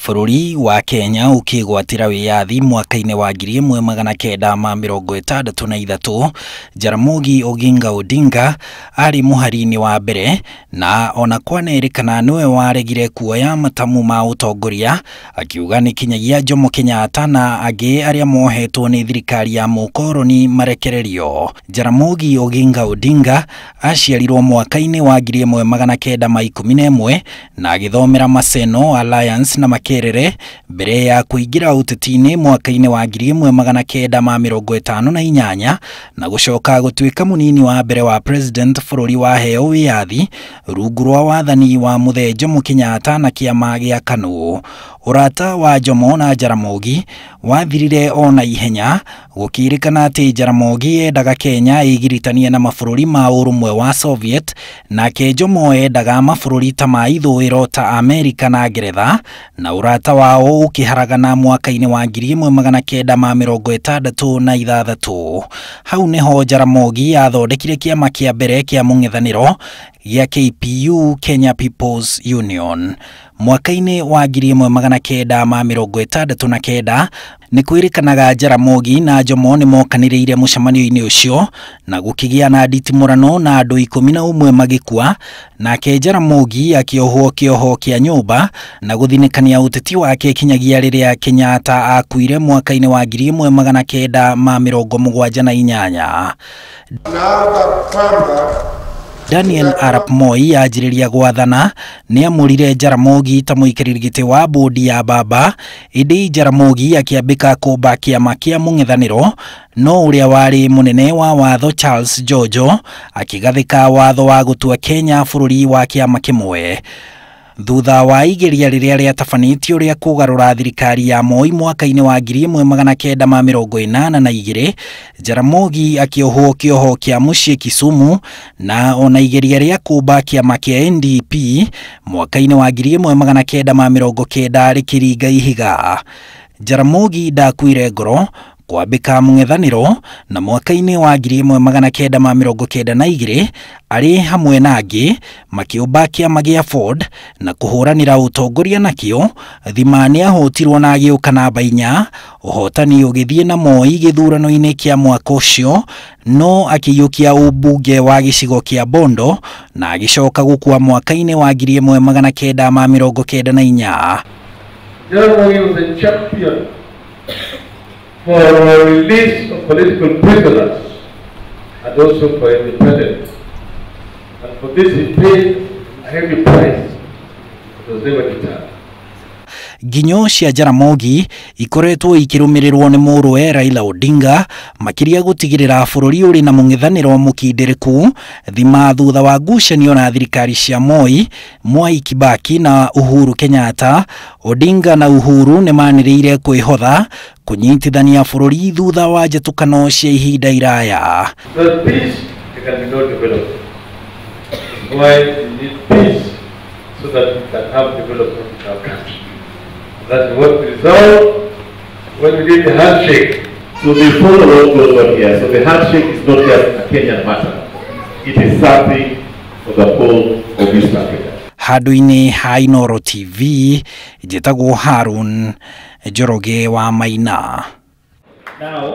Bũrũri wa Kenya ũkĩgwatĩra wĩyathi mwaka-inĩ wa 1963, Jaramogi Oginga Odinga arĩ mũhari-inĩ wa mbere, na ona kwanerĩkana nĩwe waregire kuoya matamu ma ũtongoria, akiuga nĩ kinyagia Jomo Kenyatta na angĩ arĩa mohetwo nĩ thirikari ya mũkoroni marekererio. Jaramogi Oginga Odinga aciarirwo mwaka-inĩ wa 1911 na agĩthomera Maseno Alliance na Makerere mbere ya kũingĩra ũteti-inĩ mwaka-inĩ wa 1958 na gũcoka gũtuĩka mũnini wa mbere wa president bũrũri waheo wĩyathi rungu rwa wathani wa Mũthee Jomo Kenyatta na kĩama gĩa KANU. Ũrata wa Jomo na Jaramogi wathirire o na ihenya, gũkĩrĩkana atĩ Jaramogi endaga Kenya ĩgiritanie na mabũrũri ma ũrũmwe wa Soviet, nake Jomo endaga mabũrũri ta ma ithũĩro ta Amerika na Ngeretha, na ũrata wao ũkĩharagana mwaka-inĩ wa 1966. Hau nĩho Jaramogi athondekire kĩama kĩa mbere kĩa mũng'ethanĩro gĩa KPU, Kenya People's Union. Mwaka-inĩ wa 1969 nĩ kwĩrĩkanaga Jaramogi na Jomo nĩ mokanĩrĩire mũcemanio-inĩ ũcio na gũkĩgĩa na nditimũrano na andũ 11 magĩkua, nake Jaramogi akĩohwo kĩoho kĩa nyũmba na gũthinĩkania ũteti wake kinyagia rĩrĩa Kenyatta akuire mwaka-inĩ wa 1978. Daniel Arap Moi anjĩrĩria gwathana nĩamũrire Jaramogi ta mũikarĩri gĩtĩ wa bodi ya baba, ĩndĩ Jaramogi akĩambĩka kũmba kĩama kĩa mũng'ethanĩro, no ũrĩa warĩ mũnene wa watho Charles Jojo akĩgathĩka watho wa gũtua Kenya bũrũri wa kĩama kĩmwe. Thutha wa igeria rĩrĩa rĩatabanĩtio rĩa kũgarũra thirikari ya Moi mwaka-inĩ wa 1982, Jaramogi akĩohwo kĩoho kĩa mũciĩ Kisumu, na ona igeria rĩa kũmba kĩama kĩa NDP mwaka-inĩ wa 1990 rĩkĩringa ihiga. Jaramogi ndakuire ngoro kwambĩka mũng'ethanĩro, na mwaka-inĩ wa 1992 arĩ hamwe na angĩ makĩũmba kĩama gĩa Ford na kũhũranĩra ũtongoria nakĩo. Thima nĩahotirwo na agĩũka namba 4, ũhotani ũgĩthiĩ na Moi gĩthurano-inĩ kĩa mwaka ũcio, no akĩiyũkia ũmbunge wa gĩcigo kĩa Bondo na agĩcoka gũkua mwaka-inĩ wa 1994. Jaramogi was a champion for the release of political prisoners and also for independence. And for this he paid a heavy price, but was never deterred. Nginyo cia Jaramogi ikoretwo ikĩrũmĩrĩrwo nĩ mũrũwe Raila Odinga, makĩria gũtigĩrĩra bũrũri ũrĩ na mũng'ethanĩro mũkindĩrĩku thima thutha wa ngucanio na thirikari cia Moi, Mwai Kibaki na Uhuru Kenyatta. Odinga na Uhuru nĩmanĩrĩire kwĩhotha kũnyitithania bũrũri thutha wa njatũkano cia ihinda iraya. Without peace, there can be no development. Why we need peace so that we can have development in our country. That's what we resolved when we did the handshake. So they follow what goes on here. So the handshake is not just a Kenyan matter. It is something for the whole of East Africa. Handũ-inĩ ha Inooro TV, njĩtagwo Harun Njoroge wa Maina. Now,